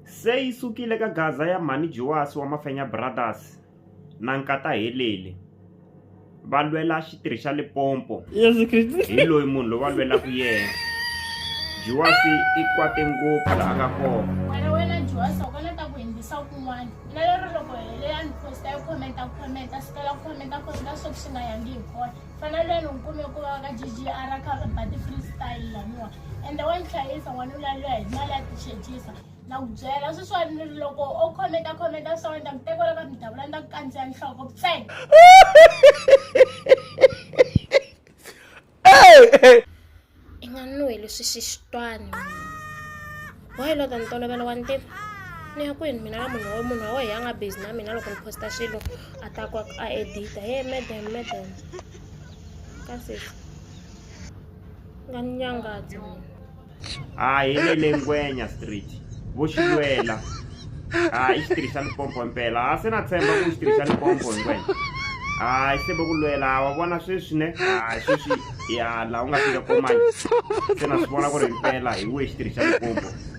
Se yi sukile ka gaza ya mhani Juwasi wa Mafenya Brothers na nkata Helele va lwela xitirhi xa Limpopo Yesu Kristu. Hi loyi munhu loyi va lwelaka yena. Juwasi i kwate ngopfu laha a nga kona. N'wana wena Juwasi a kona ta ku hindzisa kun'wana. Mina lero loko Helele a ni posta yi commenta commenta sukela commenta commenta swo swi nga yangi hi kona. Fana loyi ni n'wi kume ku va ka GGR a kha a ba ti-freestyle laniwa ende wa ni hlayisa n'wana luya luya hi mali ya tichechisa na ku byela sweswiwani ni ri loko o commenta commenta swa wena ni ta ku tekela ka midavula ni ta ku kandziya nhloko pfeng. I nga nuheli swixixitwani mina. Why lo ta ni tolovela wa ni tiva? Ni ya kwini mina na munhu wa munhu wa wehe a nga busy na mina loko ni posta xilo a ta ku a edita he madam madam ka sesi nga ni nyangatsi mina. A hi le le Ngwenya Street vo xi lwela a i xitirhi xa Limpopo impela a se na tshemba ku xitirhi xa Limpopo hi Ngwenya hayi se va ku lwela wa vona sweswi ne hayi sweswi ya laha u nga fika ko manje se na swi vona ku ri impela hi wehe xitirhi xa Limpopo.